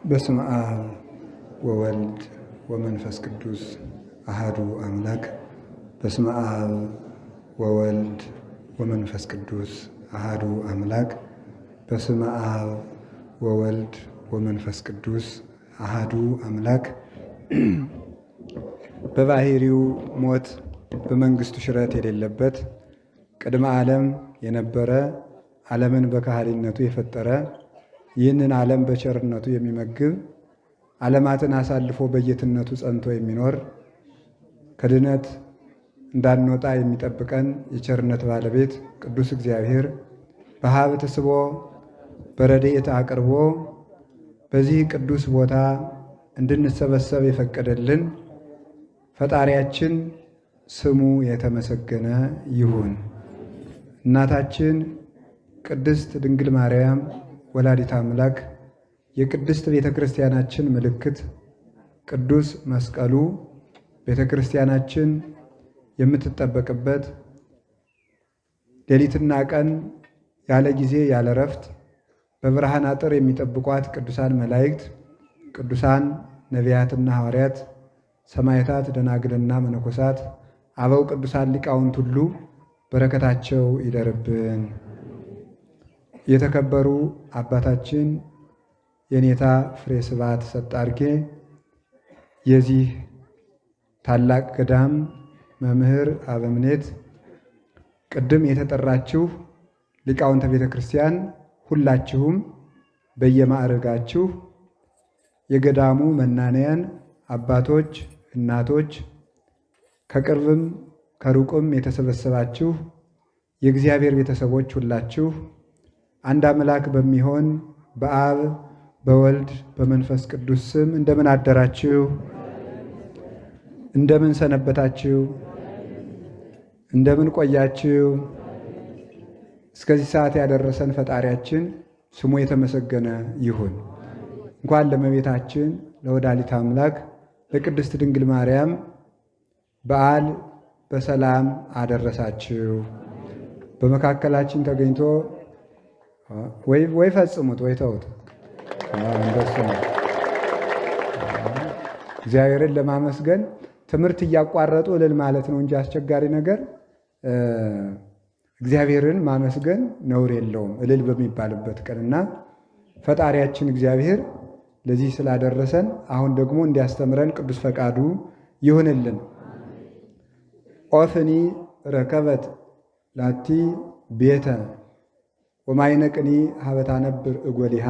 በስመ አብ ወወልድ ወመንፈስ ቅዱስ አሃዱ አምላክ። በስመ አብ ወወልድ ወመንፈስ ቅዱስ አሃዱ አምላክ። በስመ አብ ወወልድ ወመንፈስ ቅዱስ አሃዱ አምላክ። በባህሪው ሞት በመንግስቱ ሽረት የሌለበት፣ ቅድመ ዓለም የነበረ፣ ዓለምን በካህሊነቱ የፈጠረ፣ ይህንን ዓለም በቸርነቱ የሚመግብ፣ ዓለማትን አሳልፎ በጌትነቱ ጸንቶ የሚኖር፣ ከድነት እንዳንወጣ የሚጠብቀን የቸርነት ባለቤት ቅዱስ እግዚአብሔር በሀብት ስቦ በረድኤት አቅርቦ በዚህ ቅዱስ ቦታ እንድንሰበሰብ የፈቀደልን ፈጣሪያችን ስሙ የተመሰገነ ይሁን። እናታችን ቅድስት ድንግል ማርያም ወላዲት አምላክ፣ የቅድስት ቤተ ክርስቲያናችን ምልክት ቅዱስ መስቀሉ፣ ቤተ ክርስቲያናችን የምትጠበቅበት፣ ሌሊትና ቀን ያለ ጊዜ ያለ ረፍት በብርሃን አጥር የሚጠብቋት ቅዱሳን መላእክት፣ ቅዱሳን ነቢያትና ሐዋርያት፣ ሰማዕታት፣ ደናግልና መነኮሳት፣ አበው ቅዱሳን ሊቃውንት ሁሉ በረከታቸው ይደርብን። የተከበሩ አባታችን የኔታ ፍሬ ስብሐት ሰጣርጌ፣ የዚህ ታላቅ ገዳም መምህር አበምኔት፣ ቅድም የተጠራችሁ ሊቃውንተ ቤተ ክርስቲያን ሁላችሁም በየማዕረጋችሁ፣ የገዳሙ መናንያን አባቶች፣ እናቶች፣ ከቅርብም ከሩቅም የተሰበሰባችሁ የእግዚአብሔር ቤተሰቦች ሁላችሁ፣ አንድ አምላክ በሚሆን በአብ፣ በወልድ፣ በመንፈስ ቅዱስ ስም እንደምን አደራችሁ? እንደምን ሰነበታችሁ? እንደምን ቆያችሁ? እስከዚህ ሰዓት ያደረሰን ፈጣሪያችን ስሙ የተመሰገነ ይሁን። እንኳን ለእመቤታችን ለወላዲተ አምላክ ለቅድስት ድንግል ማርያም በዓል በሰላም አደረሳችሁ። በመካከላችን ተገኝቶ ወይ ፈጽሙት ወይ ተውት። እንደሱ ነው። እግዚአብሔርን ለማመስገን ትምህርት እያቋረጡ እልል ማለት ነው እንጂ አስቸጋሪ ነገር እግዚአብሔርን ማመስገን ነውር የለውም። እልል በሚባልበት ቀንና ፈጣሪያችን እግዚአብሔር ለዚህ ስላደረሰን አሁን ደግሞ እንዲያስተምረን ቅዱስ ፈቃዱ ይሁንልን። ዖፍኒ ረከበት ላቲ ቤተ ወማዕነቅኒ ኀበ ታነብር እጐሊሃ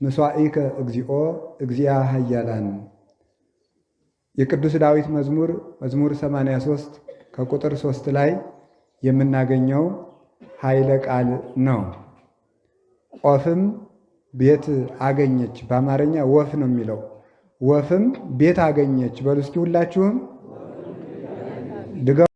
ምሷኢከ እግዚኦ እግዚአ ኃያላን። የቅዱስ ዳዊት መዝሙር፣ መዝሙር 83 ከቁጥር 3 ላይ የምናገኘው ኃይለ ቃል ነው። ዖፍም ቤት አገኘች። በአማርኛ ወፍ ነው የሚለው። ወፍም ቤት አገኘች። በሉ እስኪ ሁላችሁም ድገሙ።